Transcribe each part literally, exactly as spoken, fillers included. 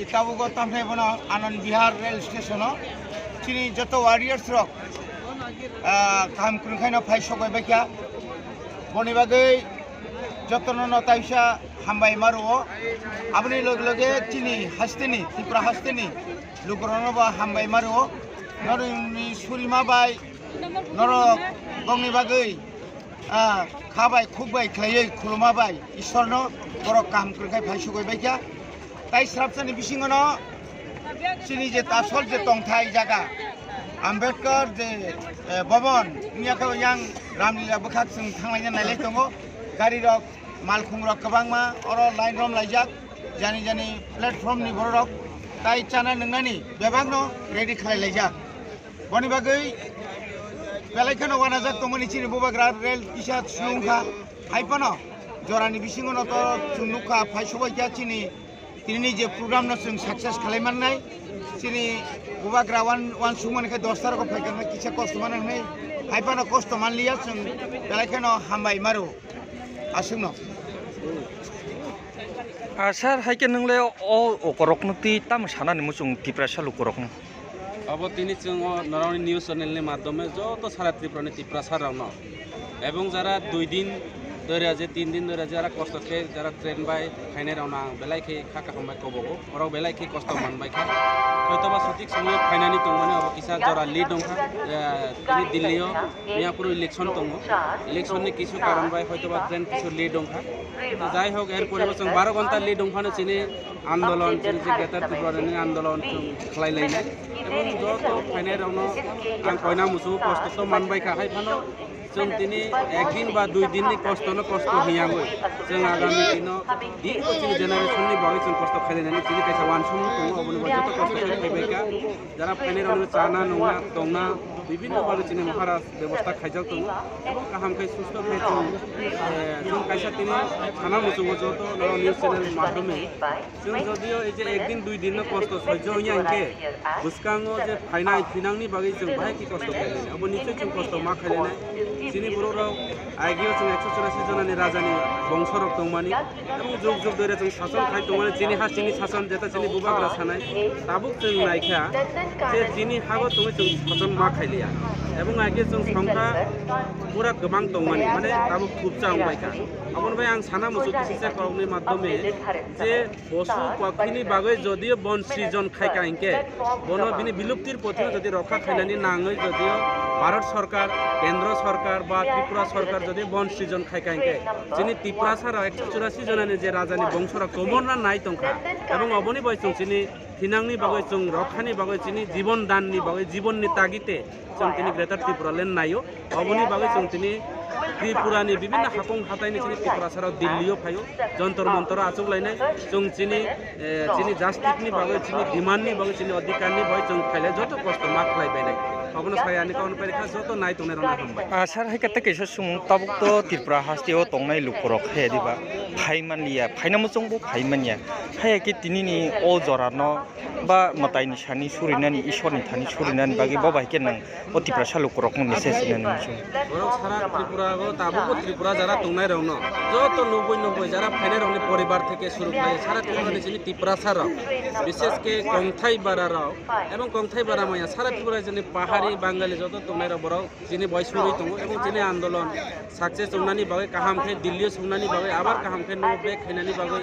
Tabuk o tamthai bono Anand Vihar rail station o chini joto warriors rok, ah, kaham kwrwngkhaino phai sokbai baikha. Boni bagwi jotono no taisa hambai ma rwo. Aboni loge loge chini hasteni, Tripura hasteni lukurokno bo hambai ma rwo. Norokni surima bai norok bongni bagwi, ah, kha bai khuk bai khlaiwi khuluma bai Ishwarno borok kaham kwrwngkhai phai sugui baikha. Tai srapsani bisingono chini je tasol je tongthai jaga Ambedkar je, eh, Bhavan wngya khe yang Ramlila bwkhak chwng thanglaina nailai tongo. Gari rok, malkhung rok kwbangma oro line rom laijak, jani jani platform ni borok tai chana nwngnani bebakno ready khlai laijak. Boni bagwi belai kheno uanajak tongmani chini bubagra rel kisa slung kha. Hai phano jorani bisingo no to chwng nukha, phai sobai kha chini, tinini je program no chwng success khlai mannai. Chini bubagra wan, wan sungmani khe dos ta rok phai kha, kisa kosto mano hwnwi. Hai phano kosto manliya, chwng belai kheno hambai maro. Aswkno. Ah, sir, hai khe nwng le o, o korokno twi tamo sanani muchung Tiprasa lukurokno? Abo tini chwng o norokni news channel ni madhyome joto sara Tripura ni Tiprasa rokno, ebong jara dui din dhore je, tin din dhore jara kosto khe jara train bai phainai rokno ang belai khe kha kaham bai kobogo, borok belai khe kosto man bai kha. Hoitoba sothik somoyo phainani tongmani abo kisa jora late wngkha, eh, tini Delhi o Miyapur election tongo, election ni kisu karon bai hoitoba train kisu late wngkha. To jai hok, er pore bo chwng baro ghonta late wngphano chini andolon, chini je Greater Tripura ni andolon chwng khlai lainai. Ebong joto phainai rokno ang koina muchungo kosto to man bai kha, hai phano chwng tini ek din ba dui din ni kosto no kosto hiyangwi chwng agami dino dirgho chini generation ni bagwi chwng kosto khlai lainani chini kaisa wansukmung tongo, oboni bagwi joto kosto khe phai bai kha. Jara phainai rokno chana nungna tongna bibhinno bagwi chini Maharaj bebosta khaijak tongo. Ebong kaham khe susto khe chwng, eh, chwng kaisa tini sana muchungo joto norok news channel madhyome. Chwng jodio ei je ek din dui din no kosto sojjo wngya hinkhe bwskango je phainai thinangni bagwi chwng bahai khe kosto khailai. Abo nichoi chwng kosto ma khailai. Chini borok rok ageo chwng ekso churasi jonani rajani bongso rok tongmani. Ebong jug jug dore chwng sason khai tongmani, chini ha chini sason jeta chini bubagra sanai. Tabuk chwng naikha je chini hago tongwi chwng sason ma khailiya. Ebong age chwng songkha pura kwbang tongmani, mane tabuk thupcha wngbaikha. Aboni bai ang sana muchung kisisa kokni madhyome je posu pakhini bagwi jodio bon srijon khaika hinkhe, bono bini biluptir pothino jodi rokha khainani nangwi jodio Bharat Sorkar, Kendro Sorkar ba Tripura Sorkar jodi bon srijon khaika hinkhe, chini Tiprasa rok ekso churasi jonani je rajani bongso rok komorna nai tongkha, ebong oboni bai chwng chini thinangni bagwi, chwng rokhani bagwi, chini jibon danni bagwi, jibonni tagite chwng tini Greater Tripura Land naio. Oboni bagwi chwng tini Tripura ni bibhinno hapung hataini chini Tiprasa rok Delhi o phaio, Jontor Montor o achuk lainai. Chwng chini, eh, chini justice ni bagwi, chini demand ni bagwi, chini adhikar ni bagwi chwng khailai joto kosto ma khlai bainai. Obono sai ani kaun pari kha joto nai tongnai rok hambai. Ah, sir, hai khe tei kaisa sumung, tabuk to Tripura haste o tongnai lukurok hai diba phai manliya, phaina muchung bo phai manya. Hai khe tini ni o jora no ba mwtai ni sani surinani, Ishwar ni thani surinani bagwi bo bai khe nang o Tiprasa lukurokno message hinani muchung. Borok sara Tripura o tabukbo Tripura jara tongnai rokno joto nubui nubui jara phainai rokni poribar theke suru khlai sara Tripura ni chini Tiprasa rok, bishesh khe Kongthai bara rok ebong Kongthai bara maya sara Tripura chini pahari Bangali joto tongnai rok borok chini bai suri tongo ebong chini andolon success wngnani bagwi kaham khe Delhi o songnani bagwi abar kaham khe no back khainani bagwi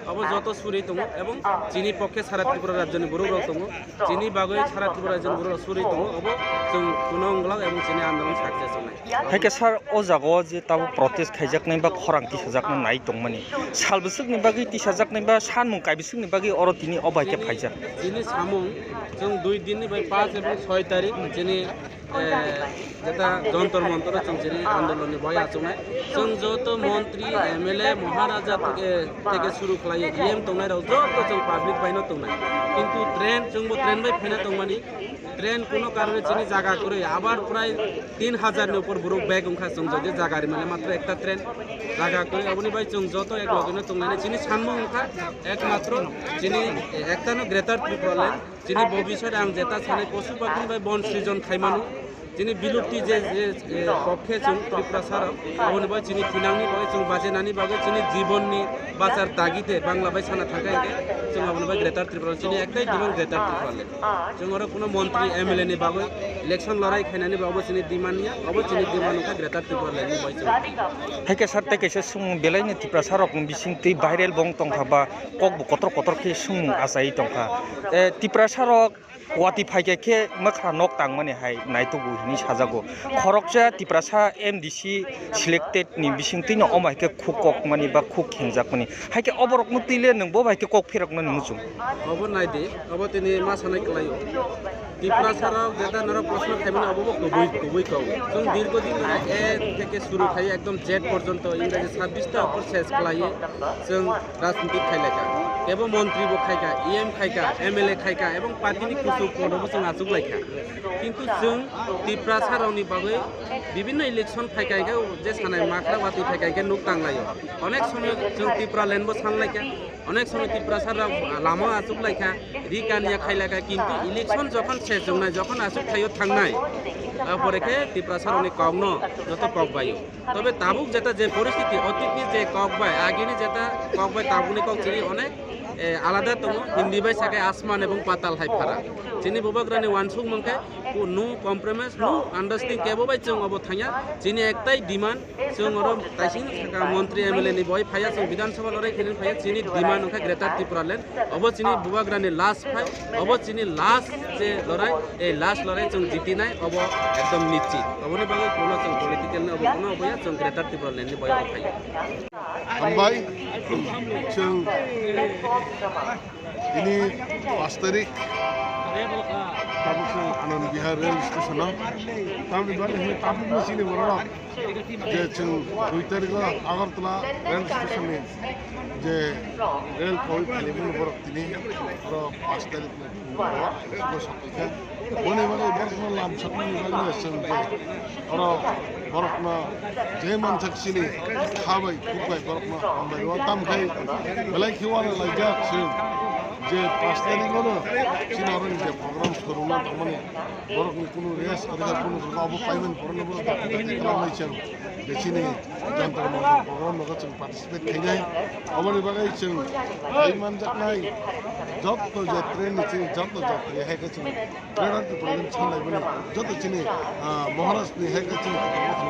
abo joto suri tongo ebong chini pokhe sara Tripura rajyoni borok rok tongo. Chini bagwi sara Tripura rajyoni borok suri tongo, obo chwng kuno wngwlak ebong chini andolon success wngnai. Hai khe sir, o jaga o je tabuk protest khaijaknai ba khorang tisajaknai nai tongmani, sal bwswkni bagwi tisajaknai ba sanmung kaibwswkni bagwi oro tini o bai khe phaijak? Chini samung chwng dui din ni bai panch ebong soi tarik chini eh, jeta Jontor Montor o chwng chini andolon ni bai achuknai. Chwng joto montri, M L A, Maharaja theke, theke suru khlai E M tongnai rok joto chwng public bai no tongnai. Kintu train, chwng bo train bai phaina tongmani. Train kuno karone chini jaga kwrwi abar prai tin hajar ni upor borok bag wngkha chwng jodi jaga rimani matro ekta train jaga kwrwi aboni bai chwng joto ek loge no tongnani chini sanmung wngkha ekmatro chini ekta no Greater Tripura Land. Chini bobiswt ang jeta sanai posu pakhini bai bon srijon khaimano. Chini bilupti je, je, je pokhe chwng Tiprasa rok, aboni bai chini thinangni bagwi, chwng bachinani bagwi, chini jibonni bachar tagide Bangla bai sana thangkha hinkhe, chwng aboni bai Greater Tripura, chini ektai demand Greater Tripura le. Chwng oro kuno montri, M L A ni bagwi election lorai khainani bagwi chini demand ya, obo chini demand wngkha Greater Tripura le ni bai chwng. Hai khe sir, tei kaisa swngmung, belaini Tiprasa rokni bisingtwi viral bo wng tongkha ba kokbo kotor kotor khe swngmung achai tongkha. Eh, Tiprasa rok watwi phaikha khe mwkhra nok tangmani hai naitugo hinwi sajago. Khoroksa Tiprasa M D C selected ni bisingtwino omo hai khe khuk kokmani ba khuk khengjakmani. Hai khe oborokno twi le nwng bo bai khe kok pheroknani muchung. Obo nai di, obo tini ma sanai kwlaio. Tiprasa rok jeta norok proshno khaimani obo bo kubui, kubui kok. Chwng dirgo din ek theke suru khai ekdom Z porjonto, Ingraji sabbish ta opor ses khlaiwi chwng rajniti khai laikha. Kebo montri bo khaikha, E M khaikha, M L A khaikha, ebong party ni kuchuk kono bo chwng achuk laikha. Kintu chwng Tiprasa rokni bagwi bibinno election phaikha, je sanai makhra watwi phaikha, nuk tanglaio. Onek somoy chwng Tipraland bo sanlaikha. Onek somoy Tiprasa rok lama achuk laikha, ri kanya khai laikha, kintu election jokhon ses wngnai, jokhon achuk khaio thangnai, apore khe Tiprasa rokni kokno joto kok baio. Tobe tabuk jeta je poristiti, otitni je kok bai, agini jeta kok bai tabukni kok chini onek, eh, alada tongo, Hindi bai sakhe asman ebong patal hai pharak. Chini bubagrani wansuk mankhe, no compromise, no understanding, kebo bai chwng obo thangya. Chini ektai demand, chwng oro taising thaka montri M L A ni boi phaiya, chwng Bidhan Sabha lorai khainani phaiya, chini demand wngkha Greater Tipraland. Obo chini bubagrani last fight, obo chini last je lorai, ei last lorai chwng jitinai, obo ekdom nischit. Oboni bagwi kuno chwng political ni obo kuno oboya, chwng Greater Tipraland ni boi obo phaiya. Hambai, chwng tini pash tarik, tabuk chwng Anand Vihar rail station o. Tamni bagwi hwnwi tabukno chini borok je chwng dui tarik o Agartala rail station ni je rail kawi phaimani borok tini oro pash tarik ni phungo sokphaikha. Boni bagwi borokno lam sokmani bagwi chwng je oro borokno je mansak chini kha bai, khuk bai borokno hambai rw. Tamkhai belai khe uanalaijak chwng je pash tarik o no chini oro ni je program swrwngna tongmani, borokni kunu rest kwrwikha, kunu kwrwikha, obo paimani borokno bo dati dati khlai chwng je chini Jantar Mantar program nogo chwng participate khainai. Oboni bagwi chwng hai manjaknai jotto je train ni chini jotto jotto hai khe chwng Greater Tipraland sanlaimani joto chini, ah, Maharaj ni hai khe chini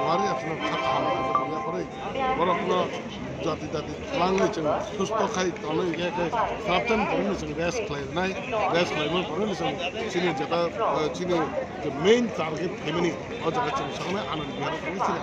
wari aswk kha kaham kha borok no jati jati twlangwi chwng susto khai tonwi hwnkhe khe corruption borokno chwng rest khlai rwnai, rest khlaimani borokno chwng chini jeta, eh, chini je main target khaimani o jaga chwng saknai Anand Vihar o thangwi chini.